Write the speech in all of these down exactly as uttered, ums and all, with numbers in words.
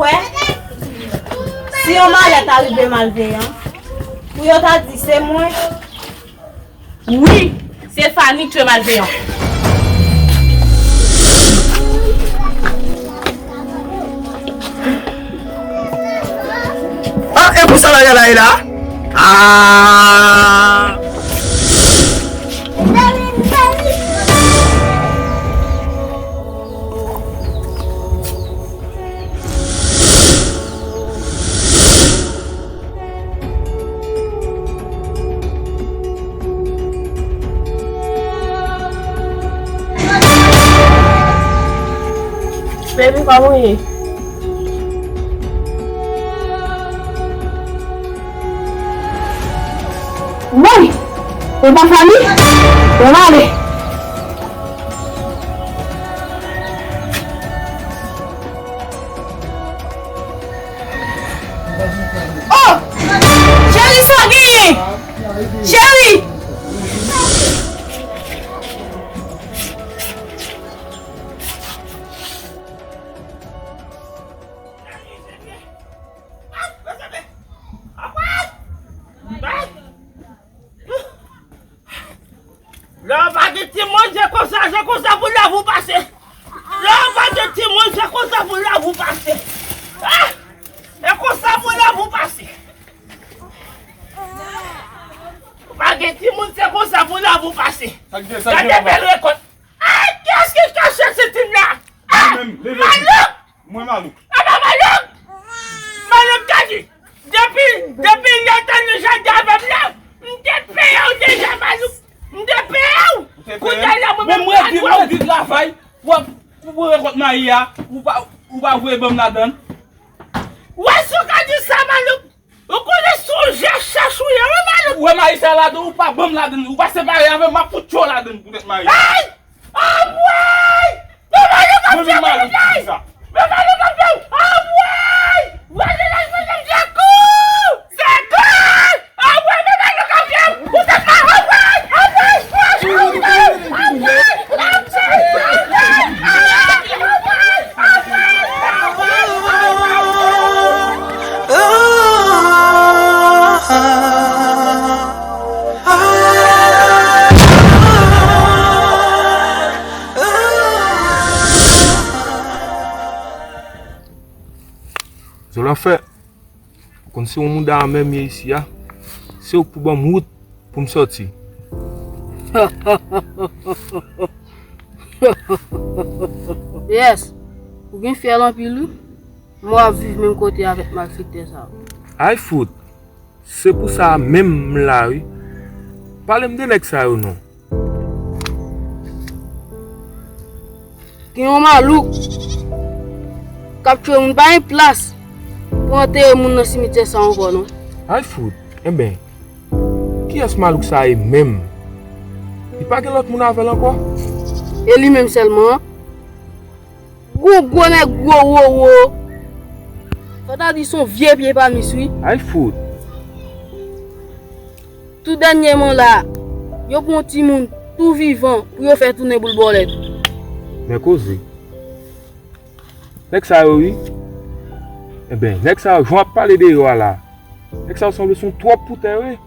Wè, si yon malè ta rive malveyan, pou yo ta di se mwen. Wi, se Fani k twe malveyan. Ah, e pou sa bagay la ye la? Ah! Baby, kòman w ye? Woy! Ou pa Fani? Bon, ale. Oh! Cheri, sa w genyen? Cheri! Lè w pa gen timoun, se konsa, se konsa pou lavi w pase. Lè w pa gen timoun, se konsa pou lavi w pase. Ah! Se konsa pou lavi w pase. Ou pa gen timoun, se konsa pou lavi w pase. Sa k gen, sa k gen, papa? Gade bèl rekòt. Ay, kiyès ki kache sou timoun la? Ah! Mwen menm, leve. Malouk! Mwen malouk. Apa malouk? Malouk gade. Depi, depi lè w te nan jaden avè m la, m te peye w deja, malouk. M te peye w. Ou te peye m? Kounye a la, mwen menm, mwen di, mwen di travay. W ap, pou, pou rekòt mayi a, ou pa, ou pa voye ban m ladann. Wè, si w ka di sa, malouk. Ou konnen se yon je chèch ou ye, wi, malouk. Ou wè mayi sa ladann, ou pa ban m ladann, ou pa separe avè m, m ap fout tchò ladann poutèt mayi. Ay! Anmwey! Men malouk ap fè w, men malouk ap fè w! Anmwey! Wè, se la, se la, se kou! Se kou! Anmwey, men malouk ap fè w! Ou te fè anmwey! Anmwey! Anmwey! Anmwey! Zola fè. Ou konn se yon mouda anmè m ye isi a. Se ou k pou ban m wout pou m sòti. Yes, ou gen fyèl anpil wi. Mwen w ap viv menm kote avèk malfektè sa yo. Ay fout, se pou sa menm m la wi. Pale m de nèg sa yo non. Gen yon malouk k ap tchwe moun, pa gen plas pou antere moun nan simityè sa ankò non. Ay fout, enben, kiyès malouk sa ye menm? Li pa gen lòt moun avè l ankò? E li menm sèlman an. Gwo gwo nèg gwo wowo. Sa ta di se yon vye pye pamis wi. Ay fout. Tou dènyèman la, yo pran yon timoun tou vivan pou yo fè tounen boul bòlèt. Men koze. Nèg sa yo wi. Enben, nèg sa yo, jan w ap pale de yo a la. Nèg sa yo sanble se yon twòp pou tè wi.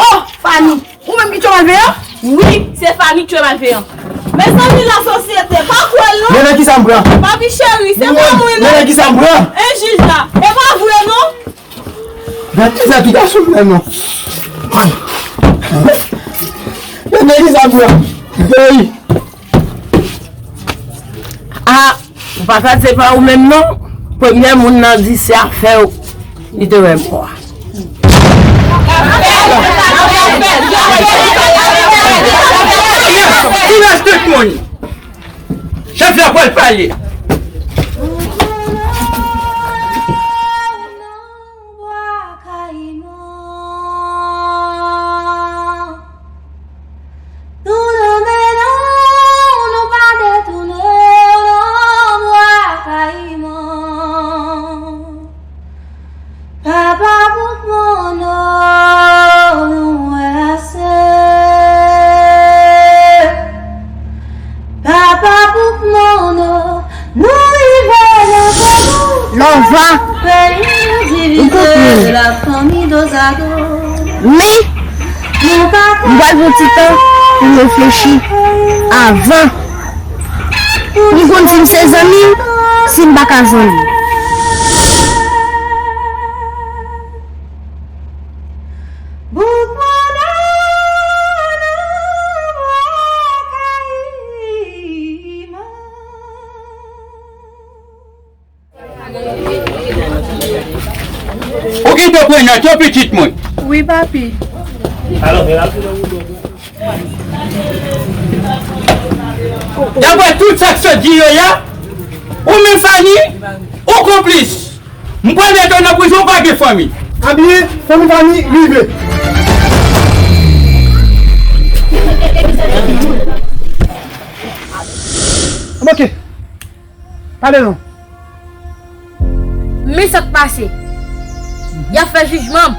Oh, Fani, ou menm ki tchwe malveyan? Wi, se Fani ki tchwe malveyan. Mezanmi, lasosyete, pa kwè l non. Men nan kisa m pran? Papi cheri, se pa mwen non. Men nan kisa m pran? E jij la, e pa vre non. Nan kisa ki gason m nan non? Men nan kisa m pran? Hey! Ah, ou pa ka se pa ou menm non. Premye moun nan di se afè w li te wè m pran. Kilès, kilès tout moun? Chèf la pral pale. Tounen men nou, nou pa detounen w nan bra Kayiman. Papa bout mono, nou wè ase. Papa, ou konprann. Men, m pral pran ti tan pou m reflechi avan pou m konn si m se zanmi l, si m pa ka zanmi l. Ou gen dwa pran nòt yo, pitit mwen. Wi, papi. Daprè tout sa k sot di yo ya, ou menm Fanny, ou konplis. M pral mete w nan prizon, ou pa gen fanmi. Abye, fanmi Fanny rive. Ok. Pale non. Men sa k pase. Y ap fè jijman m.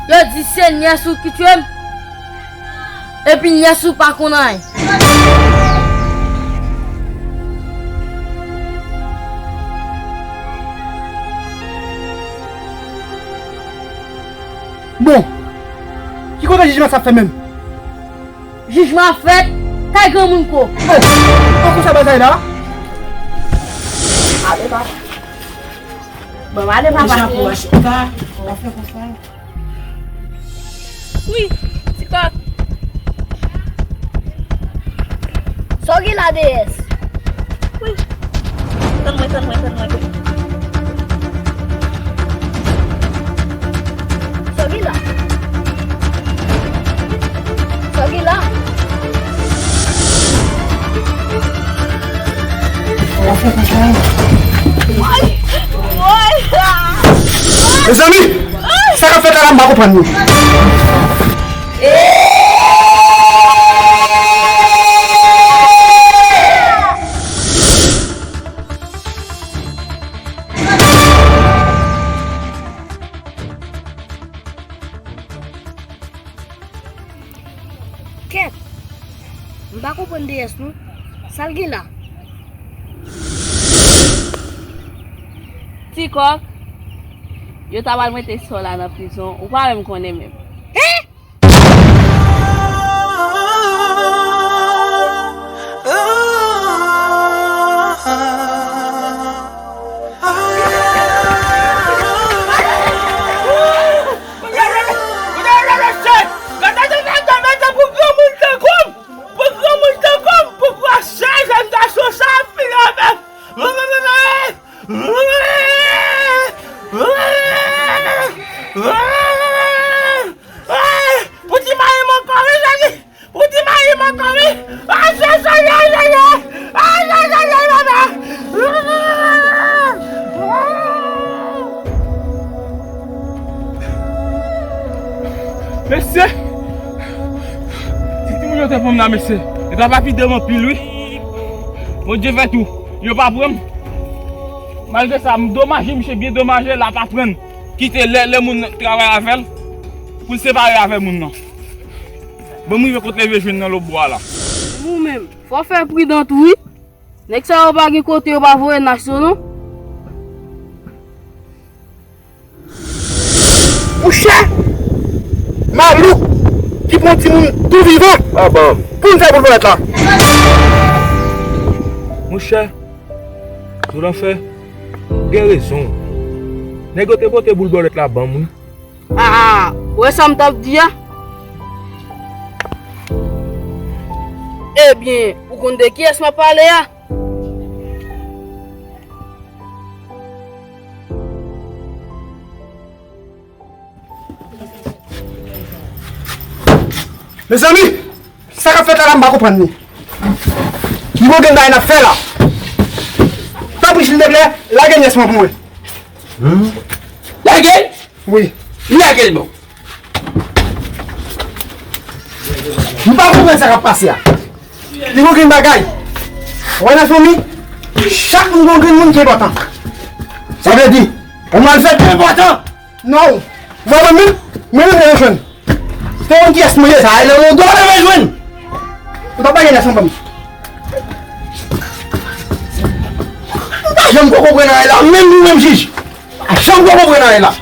Yo di se nyès ou ki tiye m. Epi nyès ou pa konn anyen. Bon, ki kote jijman sa ap fèt menm? Jijman ap fèt kay granmoun ko. Oh, oh, konsa bagay la? Ale papa. Bon, ale papa. Chapo, chapo. Wi, ti kòk. Sa w gen la, deyès? Wi. Tann mwen, tann mwen, tann mwen. Sa w gen la? Sa w gen la? Woy! Woy! Mezanmi, sa k ap fèt la, m pa konprann nou. Kèt! M pa konprann deyès non. Sa l gen la? Ti kòk, yo ta pral mete sè w la nan prizon, ou pa menm konnen menm. Hein? Pou granmoun tankou m, pou granmoun tankou m, pou gwo chè jèn gason sa ap fini avè m. Pou ti mari m ankò, wi, Jezi. Pou ti mari m ankò, wi. Asosyasyon, Jezi. Asosyasyon, papa. Mesye, si timoun yo te pran m la, mesye, yo ta va pide m anpil, wi. Bondye fè tou, yo pa pran m. Malgre sa, m domaje, misye byen domaje, l ap aprann kite lè, lè moun travay avè l, pou l separe avè moun nan. Bon, m rive kot leve jwenn nan lòtbò a la. Ou menm, fò w fè pridan tou, wi. Nèg sa yo pa gen kote yo pa voye nas yo, non. Monchè! Malouk ki pran timoun tou vivan. Ah bon. Pou n fè boul bòlèt la. Monchè, Zolanfè, ou gen rezon. Nèg yo te pote boul bòlèt la ban m, wi. Ah, ou wè sa m t ap di a? Ebyen, ou konn de kiyès m ap pale a? Mezanmi, sa k ap fèt la, la, m pa konprann li. Ki gwo grenn bagay n ap fè la? Tanpri, silteplè, lage nyès mwen pou mwen. Lage l? Wi. Lage l bon. M pa konprann sa k ap pase a. Li gon grenn bagay. Ou wè nan fanmi, chak moun gon grenn moun ki enpòtan. Sa vle di, yon malfètè enpòtan. Non. Ou wè mwen menm, mwen menm leve jwenn. Se yon kiyès mwen ye? Sa e lè yon dwa leve jwenn. Ou ta pa gen lè san fanmi. M pa Jan m poko pran anyen la, menm nou menm jij. Jan m poko pran anyen la.